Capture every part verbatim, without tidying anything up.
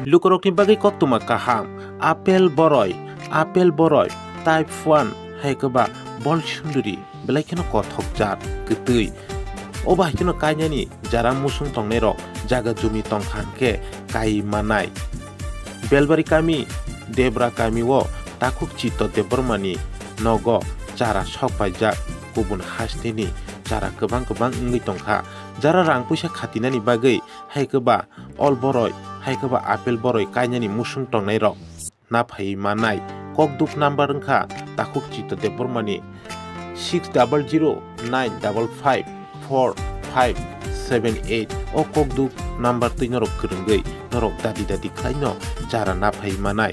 Lukurokni bagwi koktwma kaham, apple boroi, apple boroi, type one, hai khe ba bol sunduri, belai kheno kothok jat, kwtwi. O bahai kheno kainani jara musung tongnairok jaga jumi tongkha hwnkhe kai manai. Belbari kami, Debra kami o takhuk Chitto Debbarmani nogo chara sok paijak, kubun hasteni chara kwbang kwbang wngwi tongkha. Jara rang puisa khatinani bagwi hai khe ba ol boroi, hai khe ba apple boroi kainani musung tongnairok naphai manai. Kokduk number wngkha takhuk Chitto Debbarmani six double zero nine double five four five seven eight. O kokduk number twi norok kwrwngwi norok dadi dadi khlaino chara naphai manai.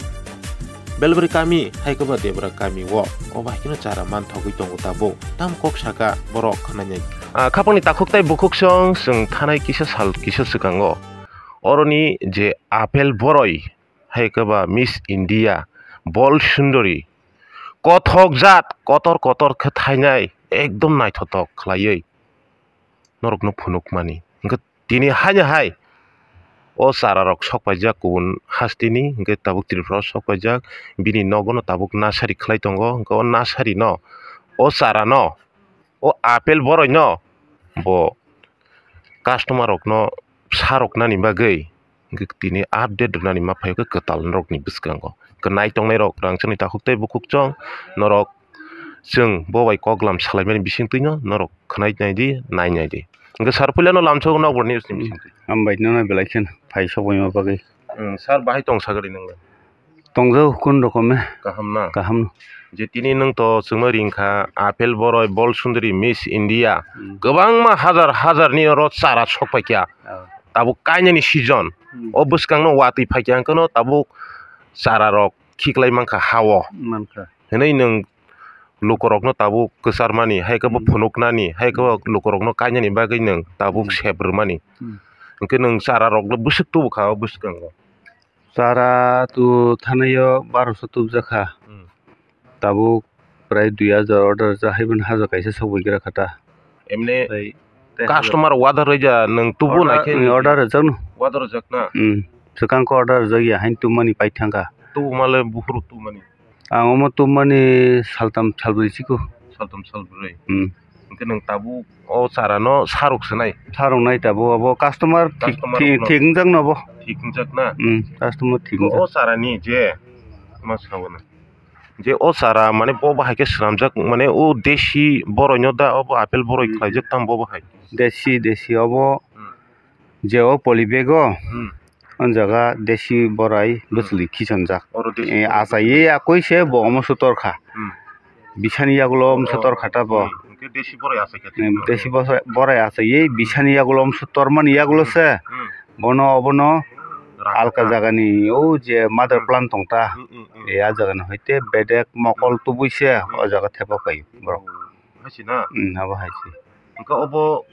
Belbari kami hai khe ba Debra kami o, o bahai kheno chara manthogwi tongo tabuk. Tamo kok saka borok khwnanai. Ah, khapangni takhuk tai bukhuk song chwng thanai kisa sal kisa swkango. Oroni je apple boroi, hai khe ba Miss India, bol sundori, kothok jat, kotor kotor khe thainai, ekdom naithotok khlaiwi norokno phunukmani. Hwnkhe tini haino hai o chara rok sok paijak kubun hasteni, hwnkhe tabuk Tripura o sok paijak, bini nogo no tabuk nasari khlai tongo, hwnkhe o nasari no, o chara no, o apple boroi no bo customer rokno saroknani bagwi hwnkhe tini update rwnani ma phaio khe kwtal norokni bwskango. Hwnkhe nai tongnai rok rangchakni takhuk tei bukhuk chwng norok chwng bo bai koklam salaimani bisingtwino norok khwnai naidi, nai naidi. Hwnkhe sir puilano lamsok Nokbar news ni bisingtwi. Hambai nono belai kheno phai sokbaima bagwi. Hmm, sir bahai tong sagadi nwngle? Tongjao kun rokome. Kaham na? Kaham. Je tini nwng to chwngno ringkha, apple boroi, bol sundri, Miss India. Hmm. Kwbangma hajar hajar ni oro chara sok paikha. Ah. Tabuk kainani season. Hmm. O bwskangno watwi phaikha hwnkhe no tabuk chara rok khiklai mankha ha-o. Mankha. Hwnwi nwng lukurokno tabuk kwcharmani, hai khe bo Hmm. phunuknani, hai khe bo Hmm. lukurokno kainani bagwi nwng tabuk Hmm. sep rwmani. Hmm. Hwnkhe nwng chara rokno bwswk tubukha o bwskango. Chara tu thanaio baroso tubjakha. Hmm. Tabuk prai dui hajar order rwjak, haiboni hajar kaisa sokbai gra kha ta. Emne tei, tei customer order rwja nwng tubu order, nai khe hmm, order rwjakno. Order rwjakna? Hmm. Swkang khe order rwjakya, hain tubumani paithangkha. Tubumale buphuru tubumani? Ang omo tubumani saltam salbrwi chikho. Saltam salbrwi? Hmm. Hwnkhe nwng tabuk o charano sarok swnai? Sarok nai tabuk, abo customer thik, customer thik, rokno thik wngjakno abo. Thik wngjakna? Hmm, customer thik wngjak. O charani je ma sao na? Je o chara mane bo bahai khe swnamjak, mane o desi boroino da, obo apple boroi Hmm. khlaijak tamo bo bahai? Desi, desi obo Hmm. je o poly bag o, Hmm. o jaga desi borai Hmm. bwchwlwi khichonjak. Oro desi Eh, borai achaiwi bwchwlwi. Akoi se bo omo se torkha. Hmm. Bisani yagulo omo se Oh, torkha ta bo. Hmm. Hwnkhe desi borai achai kha Hmm, thik desi no? Bosa-, borai achaiwi Hmm. Bisani yagulo omo se tormani yagulo Hmm. Se. Hmm. Bono obono Rang alka kha. Jagani o je mother Hmm. Plant tong ta. Hmm, hmm, hmm. E a jagani hoite bedek mokol Hmm. Tubui se Hmm. O jaga thepa pai borok. Oh, hai se na? Hmm, abo hai se. Hwnkhe obo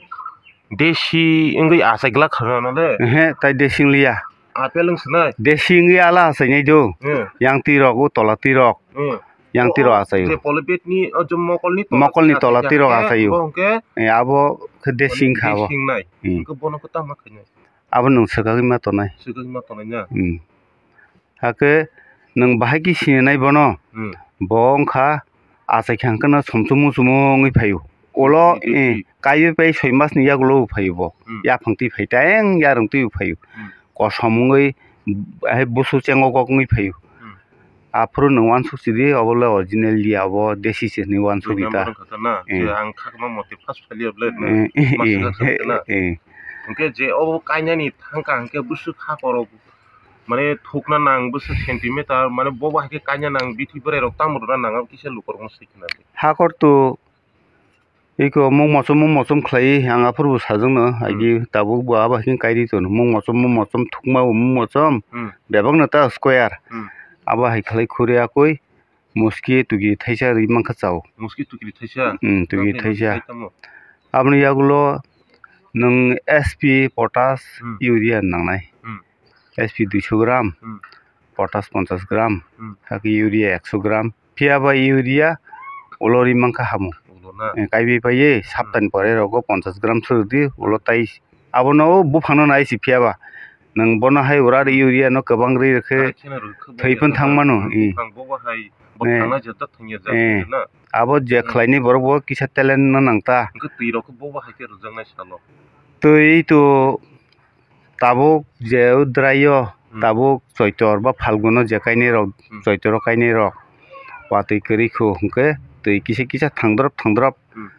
desi wngwi achai glak kha na le? Ehe, tai desi wng liya. Apple wng swnai? Desi wngwi ala achai nai do. Hmm. Yang twi rok, o tola twi rok. Hmm. Yang twi rok achai o. Je poly bag ni, o je mokol ni tola Mokol ni twi tola achai twi rok khe, achai o. Bo hwnkhe Eh, abo khe desi wng kha abo. Desi wng nai. Hmm. Hwnkhe bono khe tamo khainai? Abo nwng swkagwi ma tonai. Swkagwi ma tonai na? Hmm. Hakhe nwng bahai khe sinanai bono? Hmm. Bo wngkha achai kha hwnkhe no sumsumu sumu wngwi phaio. Ulo, Dui, dui, eh, dui. Kaiwi pai soi mas ni yagulo bo phaio bo. Hmm. Yaphang twi phai tang yarwng twi bo phaio. Hmm. Kosom wngwi, hai busu chengo kok wngwi phaio. Hmm. Aphuru nwng uansuk sidi, obo le original ya, obo desi se hinwi uansuk Dui di ta. Number wngkha ta na? Eh. Je ang khakma mote first failure le na. Eh, eh, Masuk eh, wngkha ta na? Eh. Hwnkhe je obo kainani thangkha hwnkhe busu kha korok. Mane thukna nang bwswk centimeter, mane bobo hai khe kaina nang, bithi bwrwi rok tamo rwna nang, abo kisa lukurokno swi khna di. Hakor tu iko mung mochom, mung mochom khlai, ang aphuru bo sajwkno, Hmm. Agi tabuk bo abo hai khe kairi tono, mung mochom, mung mochom thukma bo mung mochom, Hmm. Bebak no ta square, Hmm. Abo hai khlai khuri akui, muski tugi thaisa ri mankha chao. Muski tugi thaisa? Hmm, tugi Tamo thaisa. Khai tamo? Aboni yagulo nwng S P, potash, Hmm. Urea nangnai. Hmm. S P duiso gram, Hmm. Potash ponchash gram, Hmm. Hakhe urea ekso gram. Phiya ba urea ulo ri mankha hamo. Ulo na? Eh, kaibi paiye saptani Hmm. Pore rogo ponchash gram swrwdi, ulo tai abono o buphangno nai si phiya ba. Nwng bono hai ura ri urea no kwbang ri rwkhe Hai kheno rwkhe bo thwi ya phano thang mano, i. Buphang bo bo hai bo Eh. thangna jata thangya Eh. jata na. Abo je Hmm. khlaini borok bo kisa talent no nang ta. Hwnkhe twi rok bo bo hai khe rwjaknai salo. Twi to tabuk je o drai o, Hmm. tabuk Choitor ba Phalgun o je kainwi rok, Hmm. Choitor o kainwi rok. Watwi kwrwi khu hwnkhe twi kisa kisa thangdrop thangdrop. Hmm.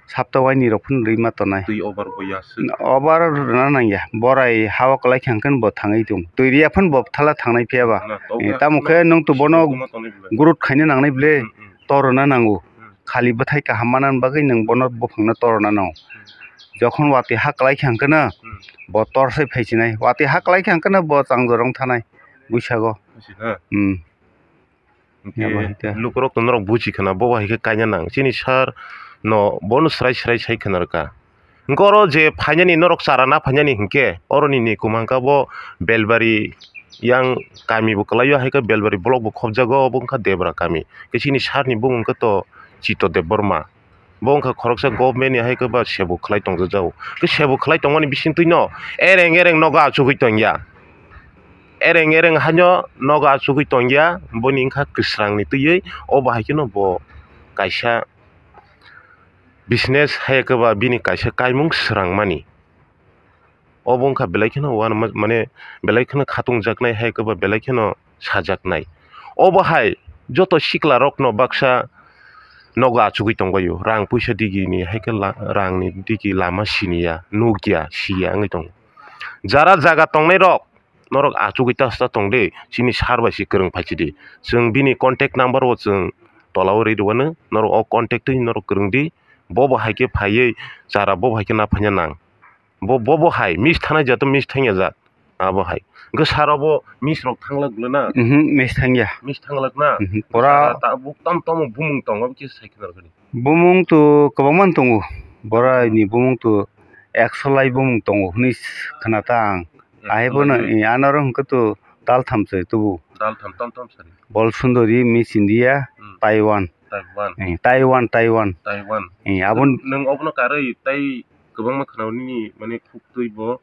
Sapta waini rok phano rwi ma tonai. Twi over bo ya se. Over rwna nang ya. Borai ha o kwlai khe hwnkhe bo thangwi tong. Twi riya phano bo thala thangnai phiya ba. Na, to Eh, ya tamo na khe nwng to bono suguma tonwi bwlai. Growth khaina nangnai bwle. Hmm, hmm. Tor rwna nango. Hmm. Khali bwthai kaham manani bagwi nwng bono buphangno tor rwna nango. Hmm. Jokhon watwi ha kwlai khe hwnkhe no Hmm. bo tor se phaisinai. Watwi ha kwlai khe hwnkhe no bo changjor wng thanai buisago. Buisi na? Hmm. Hinkhe Abo hai khe. Lukurok to norok buji khna, bo hai khe kaina nang. Chini sir no bono swrai swrai sai khna rwkha. Hinkhe oro je phainani norok chara na phainani hinkhe, oro nini kwmangkha bo Belbari yang kami bo kwlaio, hai khe Belbari block bo khopjago, obo wngkha Debra kami. Khe chini sir ni bumung khe to Chito Debbarma. Bo wngkha khoroksa government ni hai khe ba sebo khlai tongjak jago. Khe sebo khlai tongmani bisingtwi no ereng ereng nogo achugwi tongya. Ereng ereng haino nogo achugwi tongya, boni wngkha kwsrang ni twiwi. Obo hai kheno bo kaisa business hai khe ba bini kaisa kaimung swrang mani. Obo wngkha belai kheno uanama, mane belai kheno khatungjaknai hai khe ba belai kheno sajaknai. Obo hai joto sikla rokno baksa nogo achugwi tongbaio, rang puisa digini hai khe la-, rangni digi lama siniya, nukya, siya wngwi tongo. Jara jaga tongnai rok norok achugwi ta sa tong de, chini sir bai se kwrwng phai chidi. Chwng bini contact number o chwng tola o rwi rwano, norok o contact twi norok kwrwng di. Bo bo hai khe phaiwi chara bo bo hai khe na phaina nang. Bo, bo, bo hai mis thanai jat, mis thangya jat. Abo hai. Hwnkhe sir obo mis rok thanglak bwle na? Mhm, mis thangya. Mis thanglak na? Mhm, pura. Sir ta buk tam tamo bumung tongo, abo kisa sai khna rwgani. Bumung to kwbangma tongo. Borai ni bumung to ekso lai bumung tongo hwnwi khna ta ang. Ekso lai. Ahai bono, eh, anoro hwnkhe to dal tham se tubu. Dal tham tam tam sari. Bol Sundori, Miss India, Hmm. Taiwan. Taiwan. Eh, Taiwan, Taiwan. Taiwan. Eh, abon- Nwng obono karwi tai kwbangma khwnao nini, mane, khuktwi bo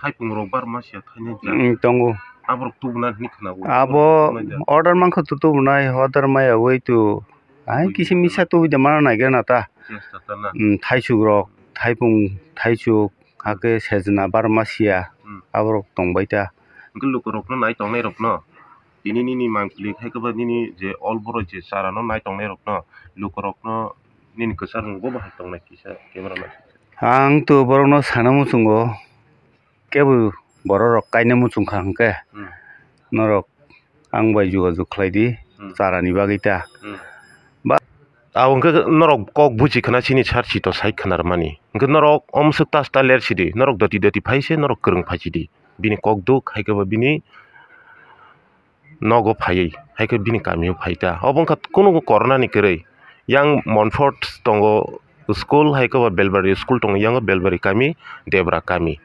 thaipung rok barma sia thainai ja. Mm, tongo. Aborok tubuna hwnwi khwnao. Abo tubuna ja. Order mankha to tubunai, order maya wai to. Ai, tubui kisi tubuna. Misa tubui de mana naigra na ta. Chesta ta na. Mm, thaisuk rok, thaipung, thaisuk, hakhe sejna barma sia. Mm. Aborok tongbai ta. Hwnkhe lukurokno nai tongnai rokno. Tini nini mangpili hai khe ba nini je ol borok je chara no nai tongnai rok no, luku rok no nini kwchar mung bo bahai tongnai kisa camera nai. Ang to borok no sana muchungo, kebo borok rok kaina muchung kha hwnkhe Hmm. norok ang bai jogajog khlai di Hmm. chara ni bagwi ta. Hmm. Ba- Abo hwnkhe norok kok buji khna chini sir Chito sai khna rwmani. Hwnkhe norok omswk ta ta ler sidi, norok doti doti phai se norok kwrwng phai sidi. Bini kok duk hai khe ba bini nogo phaiwi, hai khe bini kamio phai ta. Obo wngkha kunu corona ni kwrwi. Yang Montfort tongo school, hai khe ba Belbari school tongo, yang Belbari kami, Debra kami.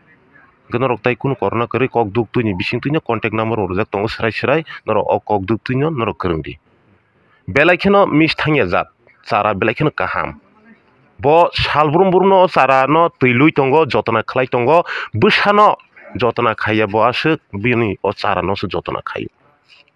Hwnkhe norok tai kunu corona kwrwi kok duk twi ni bising twi no contact number rwjak tongo, swrai swrai norok o kok duk twi no norok kwrwng di. Belai kheno mis thangya jat, chara belai kheno kaham. Bo salbrum brum no o chara no twi lui tongo, jotona khlai tongo, bwsano jotona khaiya bo aswk bini o chara no se jotona khaio.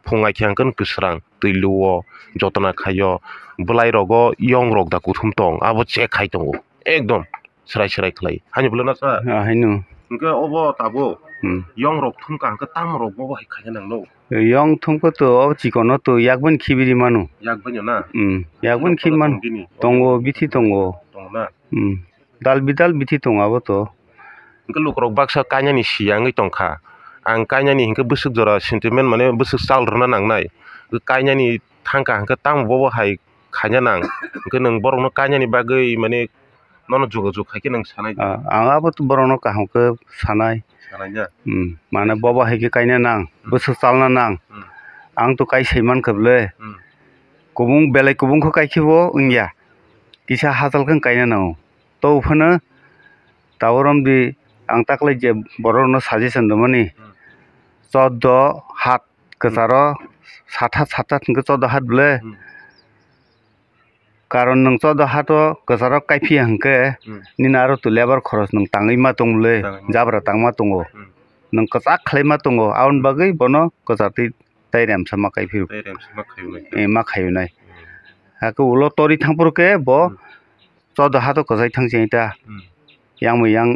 Phung ai khe ang khe kwsrang twi luo, jotona khaio, bwlai rogo yong rok da kuthum tong, abo check khai tongo ekdom. Swrai swrai khlai. Haino bwlwno sa? Ah, haino. Hwnkhe obo tabuk Hmm. Yong rok thumkha hwnkhe tamo rok bobo hai khaina nangno? Yong thumkhe to o chikon no to yakbani khibiri mano. Yakbani na? Hmm. Yakbani khibi mano. Tongo, bithi tongo. Tongo na? Hmm. Dal bidal bithi tongo abo to. Hwnkhe lukurok baksa kainani siya wngwi tongkha. Ang kainani hinkhe bwswk jora sentiment mane bwswk chal rwna nangnai. Kainani thangkha hwnkhe tamo bobo hai khaina nang. Hwnkhe nwng borokno kainani bagwi mane nono jogajog hai khe nwng sanai. Ah, ang abo to borokno kaham khe sanai. Sanai ya? Hmm, mane bobo hai khe kaina nang, Hmm. bwswk chalna nang. Hmm. Ang to kai sai mankha bwle. Hmm. Kubung belai kubung khe kai khe bo wngya. Kisa hachal khe kaina nango. To phano tabuk romdi ang taklai je borokno suggestion rwmani. Hmm. Choddo hat kwcharo sathat sathat hwnkhe choddo hat bwle. Hmm. Karon nwng choddo hato kwcharo kaiphiya hwnkhe Hmm. nini aro to labour khoros nwng tangwi ma tong bwle, Tangwi ma. Jabra tangma tongo. Hmm. nwng kwchak khlai ma tongo, aboni bagwi bono kwchar twi tai remsa ma kai phio. Tai remsa ma khayunai. Eh, ma khayunai. Hmm. Hakhe ulo tori thangphuru khe bo Hmm. Chodo ha to kwchai thang chini ta. Hmm. Yang bo yang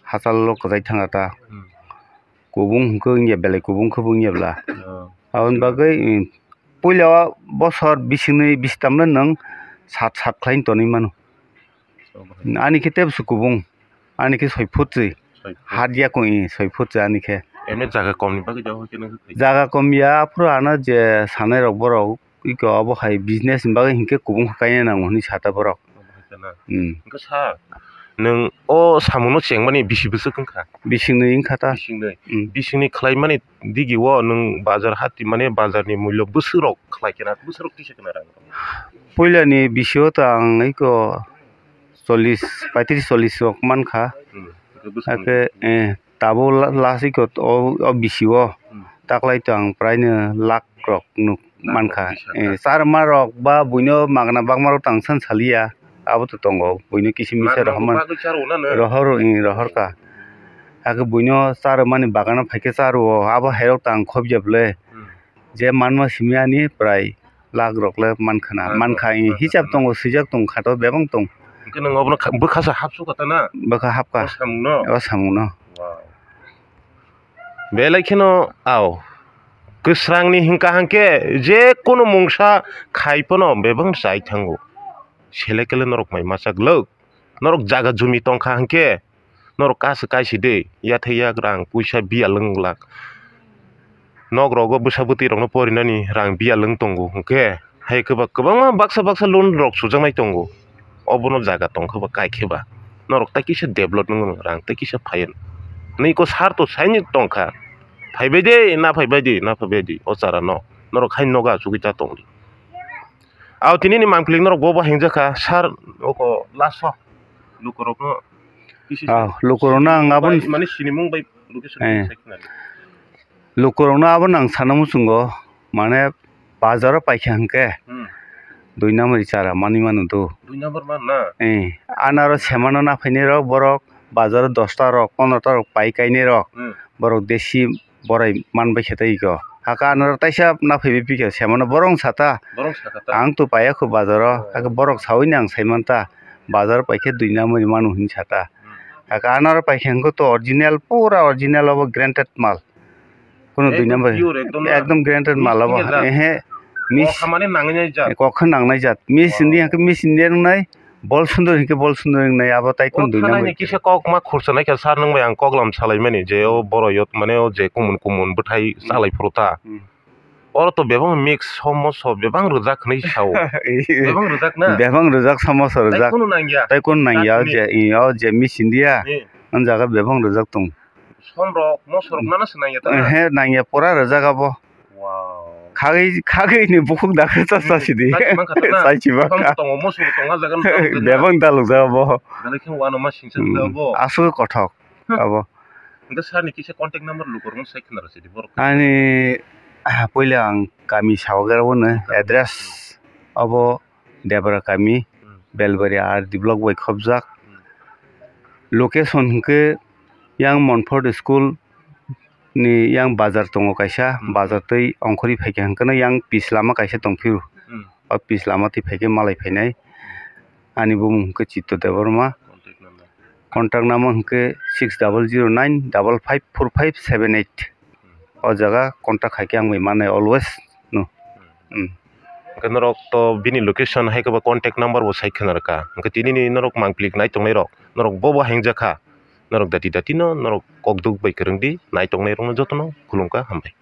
hachal lo kwchai thang ta. Hmm. Kubung hwnkhe wngya belai kubung khe bo wngya bla. Oh. Aboni bagwi, eh, puila o bosor bisingni bistamno nwng sat sat khlai tonwi mano. Ani khe tebsu kubung, ani khe soi phut se. Soi phut. Hat ya kung, eh, soi phut se ani khe. Emne jaga kom ni bagwi jaga khe nang khe. Jaga kom ya, aphuru ano je sanai rok borok, iko obo hai business ni bagwi hinkhe kubung khe kaina nango hinwi sata borok. Obo hai khena. Hmm. Hinkhe sir, nwng o samungno chengmani bisi bwswk wngkha? Bisingni wngkha ta. Bisingni. Hmm. Bisingni khlaimani digi o nwng bazar hati mane bazar ni mulyo bwswk rok khlai khena, bwswk rok tisa khena rang? Puila ni bisio ta ang iko chollish, paitris chollish rok mankha. Hmm. Hakhe, eh, tabuk la-, last iko o, o bisio Hmm. taklai to ang prai no lakh rok nuk Lakh mankha. Rok tisa Eh, kha. Charwma rok ba buino magna bakma rok tang san saliya. Abo to tongo, buino kisim misa Magna rohorman. Bagwi charwo na no? Rohor, eh, rohor ka. Hakhe buino charwmani bagano phaikhe charwo, abo hairok tang khobya bwle. Hmm. Je manma simi ani prai lakh rok le mankha na, Lakh rok mankha, eh, mankha hisab na. Tongo, swijak tong khato bebang tong. Hwnkhe nwng obono kha-, bwkha sa hapsu kha ta na? Bwkha hapkha. O samungno? O samungno. Wow. Belai kheno, ao, kwsrangni hwnkha hwnkhe je kono mungsa khai phano bebang chai thango. Selekele norok mai machak lwk, norok jaga jumi tongkha hwnkhe, norok kasu kaisi de, yathai yak rang puisa biyal wng glak. Nok rogo bwsa bwtwi rokno porinani rang biyal wng tongo hwnkhe, hai kwba-, kwbangma baksa baksa loan rok sujaknai tongo. Obono jaga tongkhe ba kaikhe ba norok tai kisa develop wng rang tai kisa phaio. Nini ko sar to saini tongkha, phaibai de, na phaibai de, na phaibai de, o chara no norok hai nogo achugwi ta tongdi. Ao tini ni mangpili norok bo bo hengjakha, sir, oko last o lukurokno kisi Ah, lukurokno ang aboni mane sinimung bai location Eh. Sai khna. Lukurokno abono ang sana muchungo, mane bazaro paikha hwnkhe Hmm. dui number chara manwi mano do. Dui number man na? Eh, anaro semano naphainai rok borok bazaro dosta rok, pondro ta rok pai kainai rok, Hmm. borok desi borai man bai khe tei iko. Hakhe ano taisa naphaiwi pikha semano borok wng sata. Borok wng sata ta? Ang to paiya kho bazaro. Oh. Hakhe borok sawi ni ang sai manta. Bazaro paikhe dui number mano hin sata. Hmm. Hakhe anaro paikhe hwnkhe to original, pura original obo granted mal. Kono dui Ekdom number. Pure, ekdom na. Ekdom granted mal obo. Mix wngya jat. Ehe. Mis. Kok hamani nangya jat. Kok khe nangnai jat. Mis Wow. Hindi hwnkhe mis hindi wngnai. Bol sundor hinkhe bol sundor wngnai, abo tai O kunu dui thanai number ni kisa kok ma khursa naikha sir, nwng bai ang kok lam salaimani je o borok yot mane o je kumun kumun bwthai Hmm. chalai phuru ta. Hmm. Oro to bebang mix somoso bebang rwjak hinwi sao. Bebang rwjak na? Bebang rwjak, somoso rwjak. Tai kunu nangya. Tai kunu nangya o Chutney. Je, i, o je machine dia. Hmm. O jaga bebang rwjak tong. Som rok, moso rok nana se nangya ta na? Ehe, nangya pura rwjak abo. Wow. Khagwi, khagwi ni bukhuk dakhe cha cha Hmm. sidi. Chai chimang kha ta na? Chai chimang Bebang kha. Tongo, moso bo tongo, ah jaga no tongo. Bebang daluk jaga bo. Dalai khe wano ma singsa Hmm. ta bo. Aswk kothok abo. Hwnkhe sir ni kisa contact number lukurokno sai khna rw sidi borok. Ani, ah, puila ang kami sawagra bono address abo Debra kami, Hmm. Belbari R D block bai khobjak. Hmm. Location hwnkhe yang Montfort school ni yang bazar tongo kaisa, Hmm. bazar twi ongkhorwi phaikha hwnkhe yang pis lama kaisa tongphio. Hmm. O pis lama twi phaikhe malai phainai. Ani bumung hwnkhe Chitto Debbarma. Contact number. Contact number hwnkhe six double zero nine double five four five seven eight. Hmm. O jaga contact khaikhe ang bai mannai always no. Hmm. Hmm. Hwnkhe norok to bini location hai khe ba contact number bo sai khna rwkha. Hwnkhe tini ni norok mangpili nai tongnai rok, norok bo bo hengjakha. Norok dati dati no norok kok duk bai kwrwng di, nai tongnai rok no joto no khulumkha, hambai.